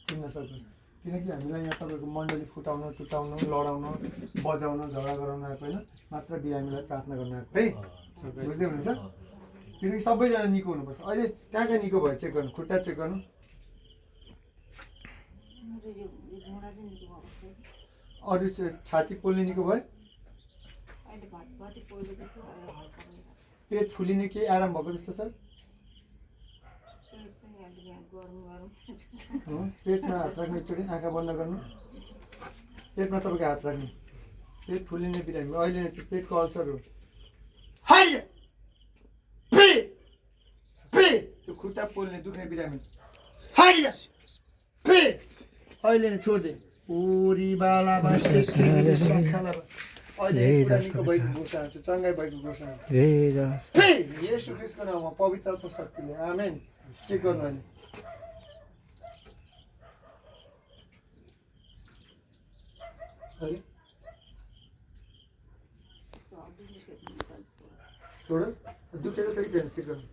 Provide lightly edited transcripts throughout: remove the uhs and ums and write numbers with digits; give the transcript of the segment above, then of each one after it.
किन्न सक्नु किनकि हामीलाई यहाँ तपाईँको मण्डली फुटाउन टुटाउन लडाउन बजाउन झगडा गराउन आएको होइन मात्र बिरामीलाई प्रार्थना गर्न आएको है बुझ्दै हुनुहुन्छ किनकि सबैजना निको हुनुपर्छ अहिले कहाँ कहाँ निको भयो चेक गर्नु खुट्टा चेक गर्नु अरू छाती पोल्ने निको भयो पेट फुलिने केही आराम भएको जस्तो छ पेटमा हात राख्ने एकचोटि आँखा बन्द गर्नु पेटमा तपाईँको हात राख्ने पेट फुलिने बिरामी अहिले पेटको अल्सर हो त्यो खुट्टा पोल्ने दुख्ने बिरामी अहिले नै छोडिदिए ओरी बाला अहिले पुरानीको भएको घोषणा छ चङ्गाई भएको घोषणा येशू ख्रीष्टको नाममा पवित्रको शक्तिले आमेन चेक गर्नु अहिले छोड दुखेको चाहिँ छैन चेक गर्नु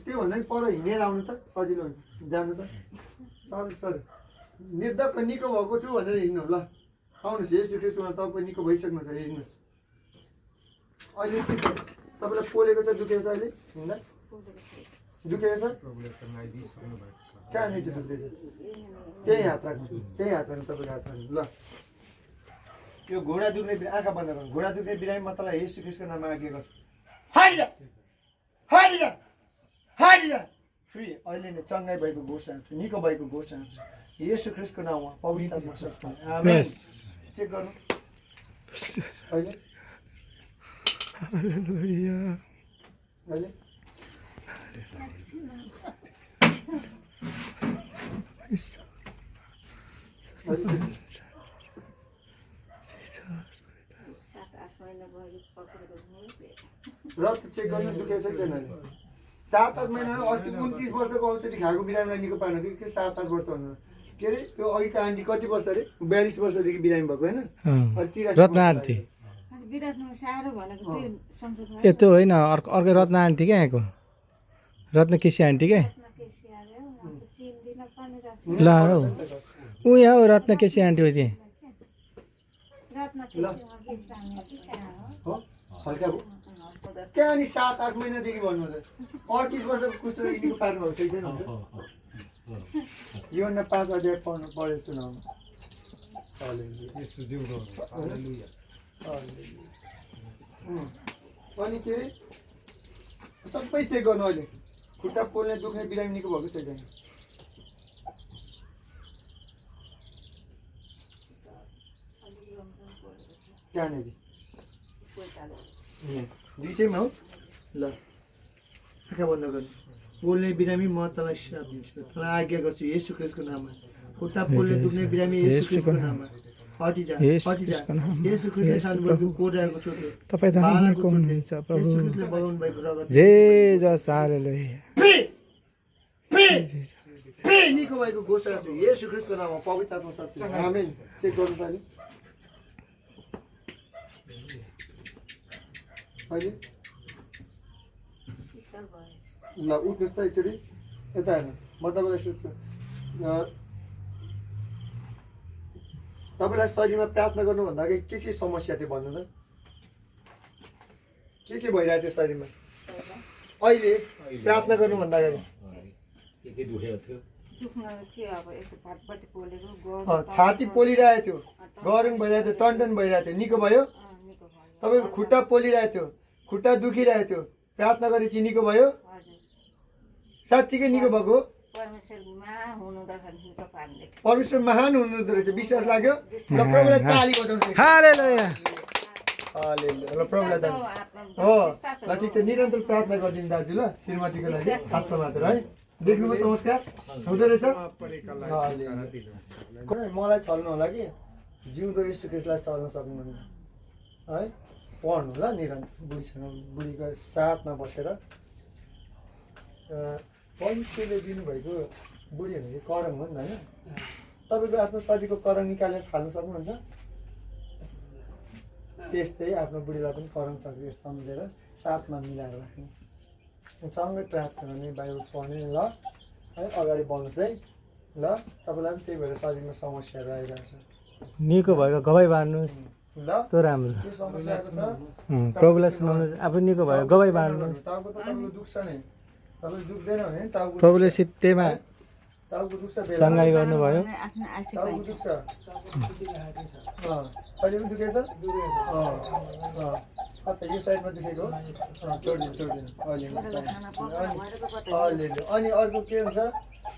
त्योभन्दा पनि पर हिँडेर आउनु त सजिलो हुन्छ जानु त सर निर्धक्क निको भएको छु भनेर हिँड्नु ल आउनुहोस् येशू ख्रीष्टमा तपाईँ निको भइसक्नु छ हिँड्नुहोस् अहिले के छ तपाईँलाई पोलेको छ दुखेको छ अहिले हिँड्दा दुखेको छ कहाँ नै चाहिँ दुख्दैछ त्यही हात राख्नु तपाईँको हात राख्नु ल यो घोडा दुख्ने आँखा बन्द गर्नु घोडा दुख्ने बिरामी म तँलाई येशू ख्रीष्टको नाममा आज्ञा गर्छु फ्री अहिले नै चङ्गाई भएको घोषणा छ निको भएको घोषणा छ येशू ख्रीष्टको नाममा पवित्र आत्मा शक्ति आमेन चेक गर्नु अहिले अहिले रक्त चेक गर्नु दुखेको छ छैन 7-8 महिना अस्ति 29 वर्षको औषधि खाएको बिरामीलाई निको पार्नु कि 7-8 वर्ष भन्नु के अरे त्यो अघिको आन्टी कति वर्ष अरे 42 वर्षदेखि बिरामी भएको होइन रत्न आन्टी यस्तो होइन अर्कै रत्न आन्टी क्या यहाँको रत्न केसी आन्टी क्या ल हौ ऊ यहाँ हो रत्न केसी आन्टी हो त्यहाँ क्या अनि 7-8 महिनादेखि भन्नु त 38 वर्षको कुष्ठरोगी निको पार्नु भएको छैन योभन्दा 5 अध्याय पढेर सुनाउनु अनि के अरे सबै चेक गर्नु अहिले खुट्टा पोल्ने दुख्ने बिरामी निको भएको छैन त्यहाँनिर दुईटैमा हो ल आँखा बन्द गर्नु पोल्ने बिरामी म तँलाई श्राप दिन्छु तँलाई आज्ञा गर्छु येशू ख्रीष्टको नाममा खुट्टा पोल्ने दुख्ने बिरामी येशू ख्रीष्टको नाममा हटिजा येशू ख्रीष्टले खानुभएको कोडाको छोटो तपाईँ त निको हुनुहुन्छ प्रभु येशू ख्रीष्टले बगाउनु भएको रगत जे जस हालेलुया निको भएको घोषणा छ येशू ख्रीष्टको नाममा पवित्र आत्मा शक्ति आमेन चेक गर्नु पर्ने अहिले ल उठ्नुहोस् त एकचोटि यता हेर्नु म तपाईँलाई सोध्छु तपाईँलाई शरीरमा प्रार्थना गर्नुभन्दा अगाडि के समस्या थियो भन्नु त के भइरहेको थियो शरीरमा अहिले प्रार्थना गर्नुभन्दा अगाडि छाती पोलिरहेको थियो गरम भइरहेको थियो टनटन भइरहेको थियो निको भयो तपाईँको खुट्टा पोलिरहेको थियो खुट्टा दुखिरहेको थियो प्रार्थना गरेपछि निको भयो साँच्चीकै निको भएको परमेश्वर महान हुनुहुँदो रहेछ विश्वास लाग्यो ल प्रभुलाई ताली बजाउनु हालेलुया ल प्रभुलाई ताली हो ल ठिक छ निरन्तर प्रार्थना गरिदिनु दाजु ल श्रीमतीको लागि हात समातेर है देख्नुभयो चमत्कार हुँदो रहेछ मलाई छल्नु होला कि जिउँदो यस्तो त्यसलाई चल्न सक्नुहुन्न है पढ्नु ल निरन्तर बुढीसँग बुढीको साथमा बसेर परमेश्वरले दिनुभएको बुढी भनेको करङ हो नि होइन तपाईँको आफ्नो शरीरको करङ निकालेर फाल्नु सक्नुहुन्छ त्यस्तै आफ्नो बुढीलाई पनि करङ सक्यो सम्झेर साथमा मिलाएर राख्ने सँगै प्रार्थना गर्ने बाइबल पढ्ने ल है अगाडि बढ्नुहोस् है ल तपाईँलाई पनि त्यही भएर शरीरमा समस्याहरू आइरहेको छ निको भएको गवाई बाँड्नुहोस् ल त्यो राम्रो के समस्या आएको छ प्रभुलाई सुनाउनु आफू निको भयो गवाई बाँड्नुहोस् टाउको त तपाईँको दुख्छ नि तपाईँले दुख्दैन भने नि टाउको प्रभुले सित्तैमा टाउको दुख्छ बेला सङ्घाइ गर्नुभयो टाउको दुख्छ अहिले पनि दुखेछ अच्छा यो साइडमा दुखेको छोडिदिनु अहिले अनि अर्को के हुन्छ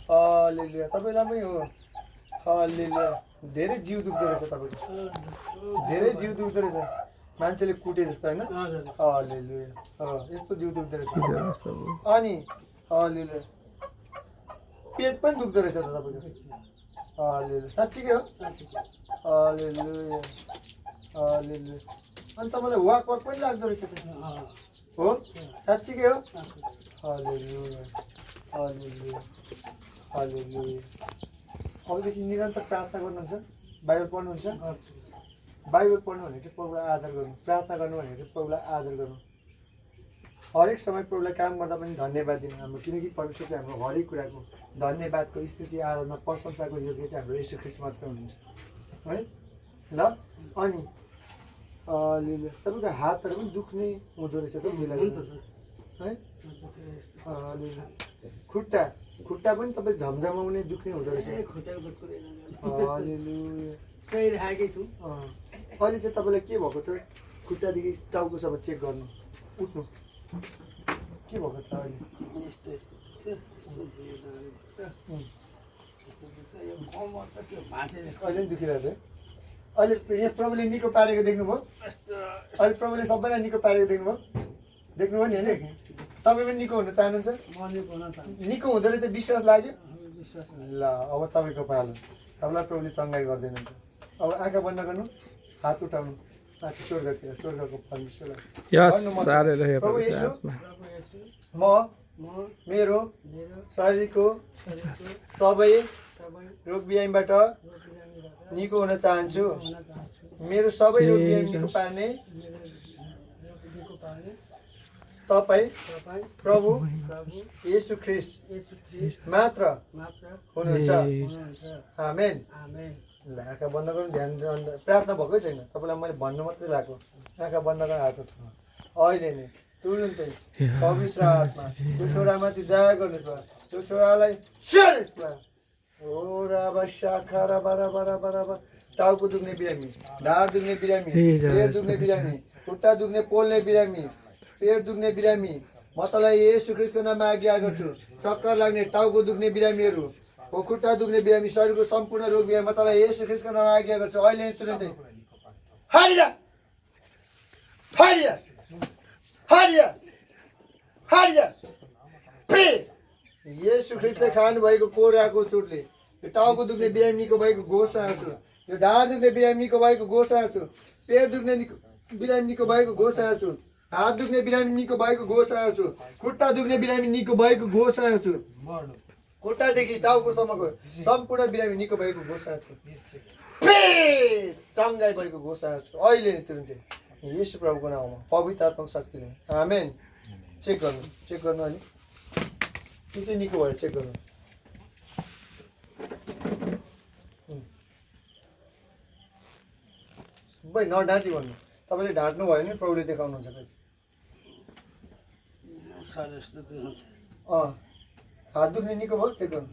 अहिले तपाईँलाई हो अहिले धेरै जिउ दुख्दो रहेछ तपाईँको धेरै जिउ दुख्दो रहेछ मान्छेले कुटे जस्तो होइन अहिले यस्तो जिउ दुख्दो रहेछ अनि अहिले पेट पनि दुख्दो रहेछ त तपाईँको अहिले साँच्चीकै हो अहिले अनि तपाईँलाई वाक पनि लाग्दो रहेछ हो साँच्चीकै हो अबदेखि निरन्तर प्रार्थना गर्नुहुन्छ बाइबल पढ्नुहुन्छ बाइबल पढ्नु भनेको चाहिँ प्रभुलाई आदर गर्नु प्रार्थना गर्नु भनेको चाहिँ प्रभुलाई आदर गर्नु हरेक समय प्रभुलाई काम गर्दा पनि धन्यवाद दिनु हाम्रो किनकि परमेश्वर चाहिँ हाम्रो हरेक कुराको धन्यवादको स्तुति आराधना प्रशंसाको योग्य चाहिँ हाम्रो यीशु ख्रीष्ट मात्र हुनुहुन्छ है ल अनि तपाईँको हातहरू पनि दुख्ने हुँदो रहेछ त मिलाएर है खुट्टा पनि तपाईँ झमझमाउने दुख्ने हुँदो रहेछ अहिले चाहिँ तपाईँलाई के भएको छ खुट्टादेखि टाउकोसम्म चेक गर्नु उठ्नु के भएको छ अहिले अहिले पनि दुखिरहेको छ अहिले यहाँ प्रभुले निको पारेको देख्नुभयो अहिले प्रभुले सबैलाई निको पारेको देख्नुभयो नि होइन तपाईँ पनि निको हुन चाहनुहुन्छ निको हुँदो रहेछ विश्वास लाग्यो ल अब तपाईँको पालो तपाईँलाई प्रभुले चङ्गाइ गरिदिनुहुन्छ अब आँखा बन्द गर्नु हात उठाउनु माथि स्वर्गतिर स्वर्गको परमेश्वरलाई प्रभु येशू म मेरो शरीरको सबै रोग बिमारीबाट निको हुन चाहन्छु मेरो सबै रोग बिमारी निको पार्ने तपाईँ प्रभु येशू ख्रीष्ट मात्र हुनुहुन्छ आमेन ल आँखा बन्द गर्नु ध्यान प्रार्थना भएकै छैन तपाईँलाई मैले भन्नु मात्रै लागेको आँखा बन्द गरेर हात उठाउनु अहिले नै तुरुन्तै पवित्र आत्मा त्यो छोरामाथि दया गर्नुहोस् भयो त्यो छोरालाई टाउको दुख्ने बिरामी ढाड दुख्ने बिरामी पेट दुख्ने बिरामी खुट्टा दुख्ने पोल्ने बिरामी पेट दुख्ने बिरामी म तँलाई येशू ख्रीष्टको नाममा आज्ञा गर्छु चक्कर लाग्ने टाउको दुख्ने बिरामीहरू खुट्टा दुख्ने बिरामी शरीरको सम्पूर्ण रोग बिरामी म तँलाई येशू ख्रीष्टको नाममा आज्ञा गर्छु अहिले नै तुरुन्तै हारिया हारिया हारिया हारिया प्रे येशू ख्रीष्टले खानु भएको कोराको चोटले यो टाउको दुख्ने बिरामी निको भएको घोषणा गर्छु यो ढाड दुख्ने बिरामी निको भएको घोषणा गर्छु पेट दुख्ने बिरामी निको भएको घोषणा गर्छु हात दुख्ने बिरामी निको भएको घोषणा गर्छु खुट्टा दुख्ने बिरामी निको भएको घोषणा गर्छु खुट्टादेखि टाउकोसम्मको सम्पूर्ण बिरामी निको भएको घोषणा गर्छु चङ्गाइ भएको घोषणा गर्छु अहिले तुरुन्तै येशू प्रभुको नाउँमा पवित्र आत्माको शक्तिले आमेन चेक गर्नु अनि के चाहिँ निको भयो चेक गर्नु भाइ नढाँटी भन्नु तपाईँले ढाँट्नु भयो भने प्रभुले देखाउनुहुन्छ हात दुख्ने निको भयो चेक गर्नु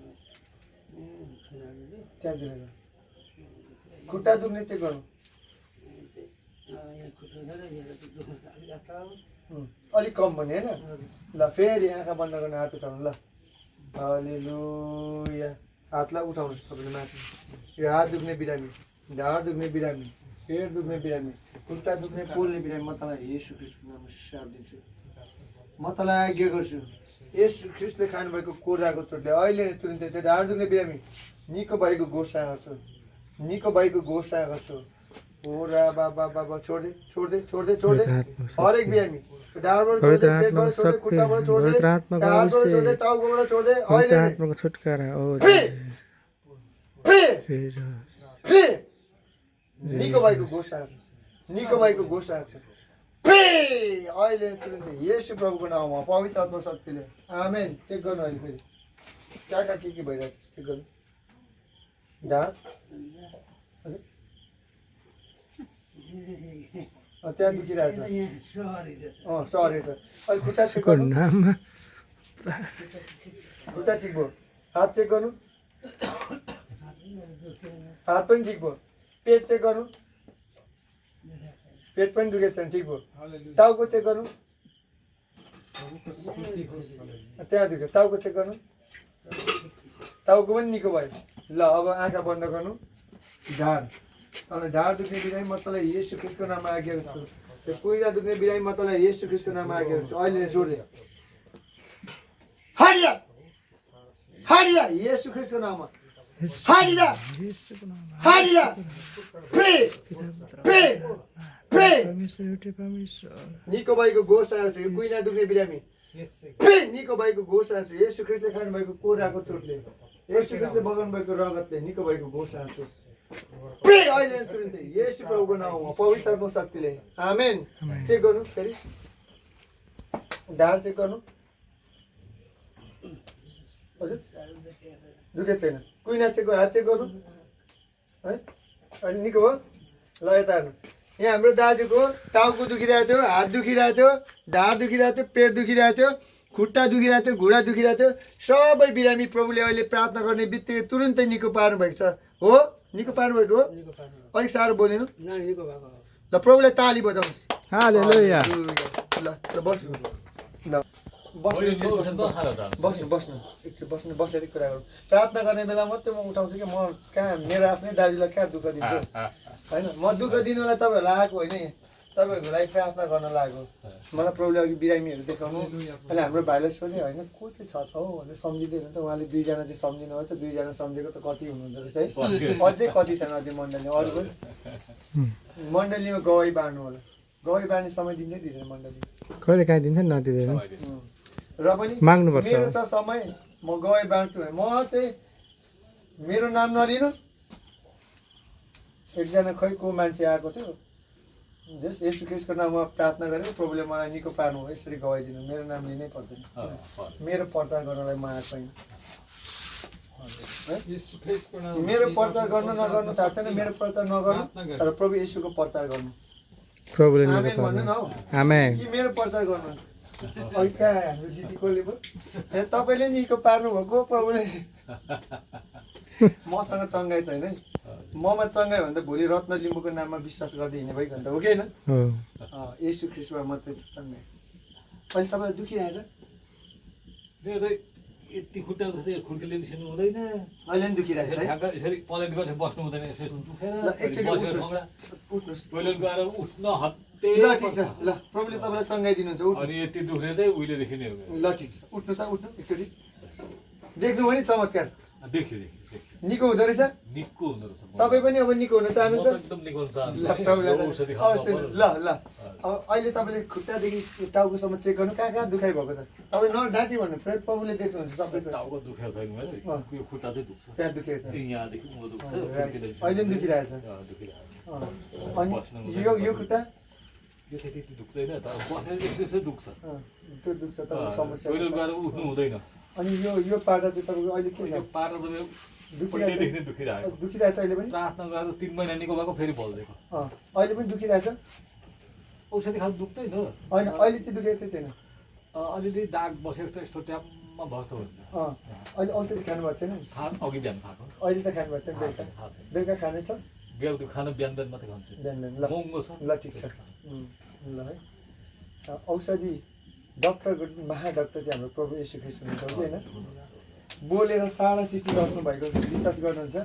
त्यहाँ खुट्टा दुख्ने चेक गर्नु अलिक कम भने होइन ल फेरि आँखा बन्द गर्ने हात उठाउनु ल हालेलुया हातलाई उठाउनुहोस् तपाईँले माथि यो हात दुख्ने बिरामी ढाड दुख्ने बिरामी पेट दुख्ने बिरामी खुट्टा दुख्ने पोल्ने बिरामी म तँलाई येशू ख्रीष्टको नाममा श्राप दिन्छु म तँलाई आज्ञा गर्छु येशू ख्रीष्टले खानुभएको कोराको चोटले अहिले नै तुरुन्तै त्यो ढाड दुख्ने बिरामी निको भएको घोषणा गर्छु निको भएको घोषणा गर्छु ओरा बाबा बाबा छोड्दै हरेक बिरामी ढाडबाट छोड्दै पेटबाट छोड्दै खुट्टाबाट छोड्दै ढाडबाट छोड्दै टाउकोबाट छोड्दै अहिले आत्माको छुटकारा हो निको भएको घोषणा छ अहिले तुरुन्तै येशू प्रभुको नाउँमा पवित्र आत्मा शक्तिले आमेन चेक गर्नु अहिले फेरि कहाँ के भइरहेको छ चेक गर्नु ढाड हजुर त्यहाँ दुखिरहेको छ सरी त अहिले खुट्टा चेक गर्नु नाममा खुट्टा ठिक भयो हात चेक गर्नु हात पनि ठिक भयो पेट चेक गर्नु पेट पनि दुखेको छैन ठिक भयो टाउको चेक गर्नु त्यहाँ दुख्यो टाउको चेक गर्नु टाउको पनि निको भयो ल अब आँखा बन्द गर्नु ढाड ढाड दुख्ने बिरामी म तँलाई येशू ख्रीष्टको नाममा आज्ञा गर्छु त्यो कुइरा दुख्ने बिरामी म तँलाई येशू ख्रीष्टको नाममा आज्ञा गर्छु अहिले जोडले हाडिया हाडिया येशू ख्रीष्टको नाममा Hadiya Hadiya pray pray pray निको भएको घोष आएको छ यो कुइरा दुख्ने बिरामी प्रे निको भएको घोष आएको छ येशू ख्रीष्टले खानु भएको कोराको चोटले येशू ख्रीष्टले बगाउनु भएको रगतले निको भएको घोष आएको छ प्रे अहिले तुरुन्तै येशू प्रभुको नाममा पवित्रको शक्तिले आमेन चेक गर्नु फेरि ढाड चेक गर्नु हजुर दुखेको छैन कुइना चेक गर्नु हात चेक गर्नु है अहिले निको हो ल यता हेर्नु यहाँ हाम्रो दाजुको टाउको दुखिरहेको थियो हात दुखिरहेको थियो ढाड दुखिरहेको थियो पेट दुखिरहेको थियो खुट्टा दुखिरहेको थियो घुँडा दुखिरहेको थियो सबै बिरामी प्रभुले अहिले प्रार्थना गर्ने बित्तिकै तुरुन्तै निको पार्नु भएको छ हो निको पार्नु भएको हो अलिक साह्रो बोलिनु ल प्रभुले ताली बजाउनुहोस् हालेलुया ल ल बस्नु ल बस्नु बस्नु एकछिन बस्नु बसेर कुरा गरौँ प्रार्थना गर्ने बेला मात्रै म उठाउँछु कि म कहाँ मेरो आफ्नै दाजुलाई कहाँ दुःख दिन्छु होइन म दुःख दिनुलाई तपाईँहरूलाई आएको होइन तपाईँहरूको लागि प्रार्थना गर्न लागेको मलाई प्रभुले अघि बिरामीहरू देखाउनु अहिले हाम्रो भाइलाई सोधेँ होइन को चाहिँ छ हौ भनेर सम्झिँदैन त उहाँले दुईजना चाहिँ सम्झिनु भएछ दुईजना सम्झेको त कति हुनुहुँदो रहेछ है अझै कति छन् अझै मण्डली अरू पनि मण्डलीमा गवाई बाँड्नु होला गवाई बाँड्ने समय दिँदै दिँदैन मण्डली कहिले काहीँ दिन्छ नदिँदैन र पनि माग्नुपर्छ मेरो त समय म गवाई बाँड्छु म चाहिँ मेरो नाम नलिनु एकजना खै को मान्छे आएको थियो येशू ख्रीष्टको नाममा प्रार्थना गरेको प्रभुले मलाई निको पार्नु हो यसरी गवाइदिनु मेरो नाम लिनै पर्दैन मेरो प्रचार गर्नलाई म आएको छैन मेरो प्रचार गर्नु नगर्नु थाहा छैन मेरो प्रचार नगर्नु तर प्रभु येशूको प्रचार गर्नु प्रभुले आमेन भन्नु न हौ आमेन कि मेरो प्रचार गर्नु अहिले कहाँ हाम्रो दिदी कसले पो तपाईँले निको पार्नु भएको प्रभुले मसँग चङ्गाइ छैन है ममा चङ्गाइ भन्दा भोलि रत्न लिम्बूको नाममा विश्वास गर्दै हिँड्ने भइक त हो कि होइन येशू ख्रीष्टमा मात्रै चङ्गाइ अहिले तपाईँलाई दुखिरहेछ यति खुट्टा खुर्कीले निस्किनु हुँदैन अहिले पनि दुखिरहेछ है यसरी पलेट गरेर बस्नु हुँदैन टोइलेट गएर उठ्न हत्ते ल ठिक छ ल प्रभुले तपाईँलाई चङ्गाइ दिनुहुन्छ अनि यति दुख्ने चाहिँ उहिलेदेखि नै हो ल ठिक छ उठ्नु त उठ्नु एकचोटि देख्नु भने चमत्कार देखि निको हुँदो रहेछ निको हुँदो रहेछ तपाईँ पनि अब निको हुन चाहनुहुन्छ एकदम निको हुन्छ ल ल अब अहिले तपाईँले खुट्टादेखि टाउकोसम्म चेक गर्नु कहाँ कहाँ दुखाइ भएको छ तपाईँ नडाँटी भन्नु फ्रेड प्रभुले देख्नुहुन्छ सबै टाउको दुखेको छैन मैले यो खुट्टा चाहिँ दुख्छ त्यहाँ दुखेको छ यहाँदेखि म दुख्छ अहिले पनि दुखिरहेछ अनि यो खुट्टा यो चाहिँ त्यति दुख्दैन तर बसेर त्यसै दुख्छ त्यो दुख्छ तपाईँको समस्या टोइलेट गएर उठ्नु हुँदैन अनि यो पाटा चाहिँ तपाईँको अहिले के छ पार्न त दुखिरहेको दुखिरहेछ अहिले पनि प्रार्थना गरेर 3 महिना निको भएको फेरि बल्देको अहिले पनि दुखिरहेछ औषधि खानु दुख्दैन होइन अहिले चाहिँ दुखेको छैन अलिअलि दाग बसेको त यस्तो ट्यापमा भएको हुन्छ अहिले औषधि खानु भएको छैन अघि बिहान खाएको अहिले त खानु भएको छैन बेलुका बेलुका खाने छ बेलुका खानु बिहान बिहान मात्रै खान्छ बिहान बिहान ल महँगो छ ल ठिक छ ल है औषधि डक्टर महाडक्टर चाहिँ हाम्रो प्रभु येशू ख्रीष्ट हुनुहुन्छ कि होइन बोलेर सारा सृष्टि गर्नुभएको विश्वास गर्नुहुन्छ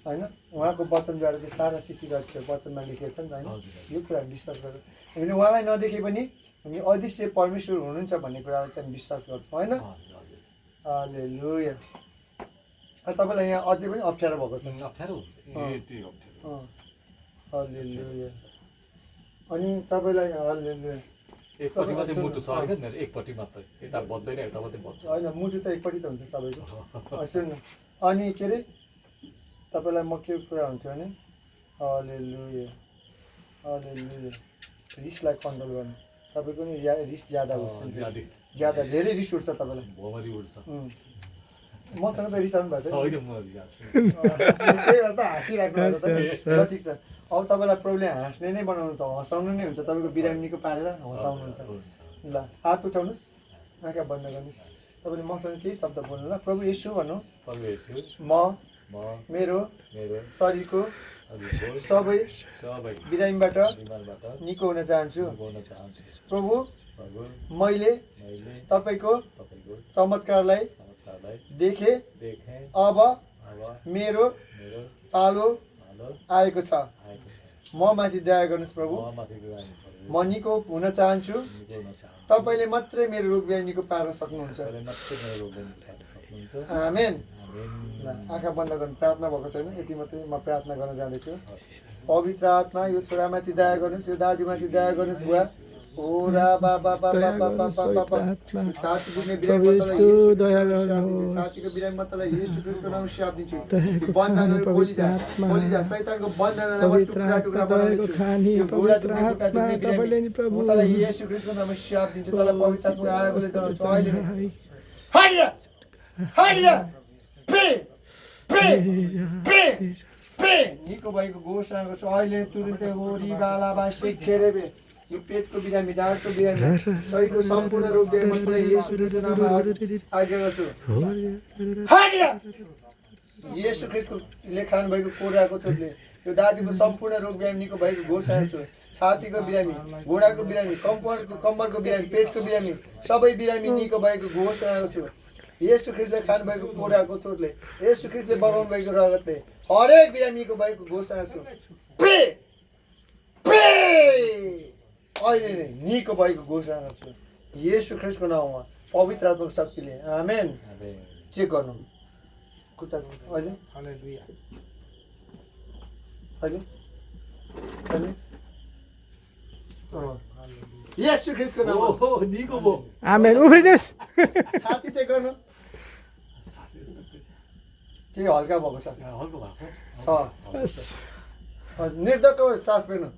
होइन उहाँको वचनद्वारा चाहिँ सारा सृष्टि गरेको वचनमा लेखेको छ नि होइन यो कुरा विश्वास गर्नु हामीले उहाँलाई नदेखे पनि हामी अदृश्य परमेश्वर हुनुहुन्छ भन्ने कुरालाई चाहिँ विश्वास गर्छौँ होइन हालेलुया तपाईँलाई यहाँ अझै पनि अप्ठ्यारो भएको छ अप्ठ्यारो हालेलुया अनि तपाईँलाई हालेलुया एकपट्टि मात्रै मुटु सरेको मेरो एकपट्टि मात्रै यता बज्दैन यता मात्रै बज्छ होइन मुटु त एकपट्टि त हुन्छ सबैको सुन्नु अनि के अरे तपाईँलाई म के कुरा हुन्थ्यो भने हालेलुया हालेलुया रिसलाई कन्ट्रोल गर्नु तपाईँको नि रिस ज्यादा उठ्छ ज्यादा धेरै रिस उठ्छ तपाईँलाई भोमरी उठ्छ मसँग त रिसाउनु भएको छ होइन म जान्छु। त्यही भएर त हाँसिराख्नु भएको छ ल ठिक छ अब तपाईँलाई प्रभुले हाँस्ने नै बनाउनु छ हँसाउनु नै हुन्छ तपाईँको बिरामी निको पारेर हँसाउनुहुन्छ ल हात उठाउनुहोस् आँखा बन्द गर्नुहोस् तपाईँले मसँग केही शब्द बोल्नु ल प्रभु येशू भन्नु प्रभु येशू म मेरो मेरो शरीरको हजुरको सबै सबै बिरामीबाट बिमारबाट निको हुन चाहन्छु बोल्न चाहन्छु। प्रभु प्रभु मैले मैले तपाईँको तपाईँको चमत्कारलाई चमत्कारलाई देखेँ देखेँ। अब अब मेरो मेरो पालो भालो आएको छ आएको छ। म माथि दया गर्नुहोस् प्रभु म माथि बिरामी प्रभु म निको हुन चाहन्छु निको हुन चाहन्छु। तपाईँले मात्रै मेरो रोग बिरामी निको पार्न सक्नुहुन्छ तपाईँले मात्रै मेरो रोगलाई निकाल्न सक्नुहुन्छ। आमेन आमेन। ल आँखा बन्द गर्नु प्रार्थना भएको छैन यति मात्रै म प्रार्थना गर्न जाँदैछु पवित्र आत्मा यो छोरामाथि दया गर्नुहोस् यो दाजुमाथि दया गर्नुहोस् बुवा ओरा बाबा बाबा बाबा बाबा छाती दुख्ने छातीको बिरामी मतलाई येशू ख्रीष्टको नाममा श्राप दिन्छु बन्धनहरू खोलिजा खोलिजा शैतानको बन्धनहरूलाई टुक्रा टुक्रा बनाउँदैछु यो घुँडा दुख्ने खुट्टा दुख्ने बिरामी म तँलाई येशू ख्रीष्टको नाममा श्राप दिन्छु तँलाई पवित्र आत्माको आगोले जलाउँछु अहिले नै हटिया हटिया पे पे पे पे निको भएको घोषणाको छ अहिले तुरुन्तै होरी बाला बासे खेरेबे यो पेटको बिरामी ढाडको बिरामी शरीरको सम्पूर्ण रोग देहलाई येशू ख्रीष्टको नाममा आज्ञा गर्छु हटिया येशू ख्रीष्टले खानु भएको कोराको चोटले यो दाजुको सम्पूर्ण रोग बिरामी निको भएको घोषणा छु छातीको बिरामी घोडाको बिरामी कम्मरको बिरामी पेटको बिरामी सबै बिरामी निको भएको घोषणा छु येशू ख्रीष्टले खानु भएको कोराको चोटले येशू ख्रीष्टले बगाउनु भएको रगतले हरेक बिरामीको भएको घोषणा छु पे पे अहिले नै निको भएको घोषणा गर्छु येशू ख्रीष्टको नाउँमा पवित्र आत्माको शक्तिले आमेन चेक गर्नु खुट्टा अहिले अहिले अहिले येशू ख्रीष्टको नाउँमा ओहो निको भयो। आमेन उफ्रिनुहोस् छाती चेक गर्नु के हल्का भएको छ हल्को भएको निर्धक्क सास फेर्नु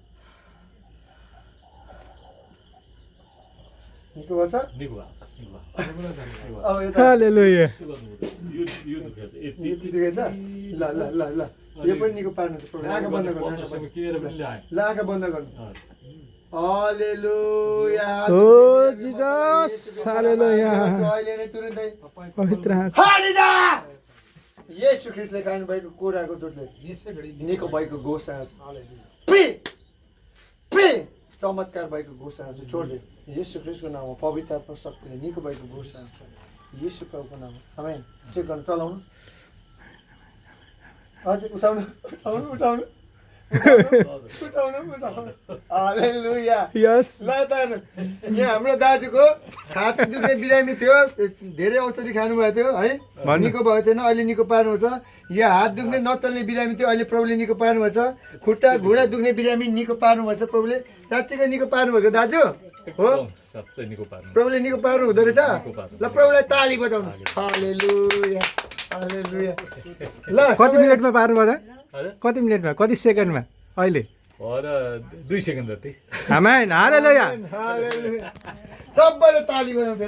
निको भएको छ निको भएको निको भएको। अब यता हालेलुया के गर्नुपर्छ? यो दुखेको छ। यति यति दुखेको छ ल ल ल ल यो पनि निको पार्नु छ आँखा बन्द गर्नु आँखा बन्द किनेर पनि ल्याएँ। ल आँखा बन्द गर्नु हालेलुया ओ जिजस हालेलुया अहिले नै तुरुन्तै पवित्र हालेलुया येशू ख्रीष्टले खानु भएको कोराको चोटले निको भएको घोषणा प्रे प्रे चमत्कार भएको घोषणा छ छोड्दे येशू ख्रीष्टको नाममा पवित्र आत्मा शक्तिले निको भएको घोषणा छ येशू प्रभुको नाममा आमेन चेक गर्नु चलाउनु अझै उठाउनु उठाउनु उठाउनु उठाउनु उठाउनु हालेलुया यस ल त यहाँ हाम्रो दाजुको छाती दुख्ने बिरामी थियो धेरै औषधि खानुभएको थियो है निको भएको थिएन अहिले निको पार्नुहुन्छ यहाँ हात दुख्ने नचल्ने बिरामी थियो अहिले प्रभुले निको पार्नुभएको छ खुट्टा घुँडा दुख्ने बिरामी निको पार्नुभएको छ प्रभुले साँच्चीकै निको पार्नुभएको दाजु हो सबै निको पार्नु। प्रभुले निको पार्नु हुँदो रहेछ ल प्रभुलाई ताली बजाउनुहोस् हालेलुया हालेलुया ल कति मिनटमा पार्नुभयो त हजुर कति मिनटमा कति सेकेन्डमा अहिले और 2 सेकेन्ड जति। आमेन हालेलुया हालेलुया सबैले ताली बजाउँछ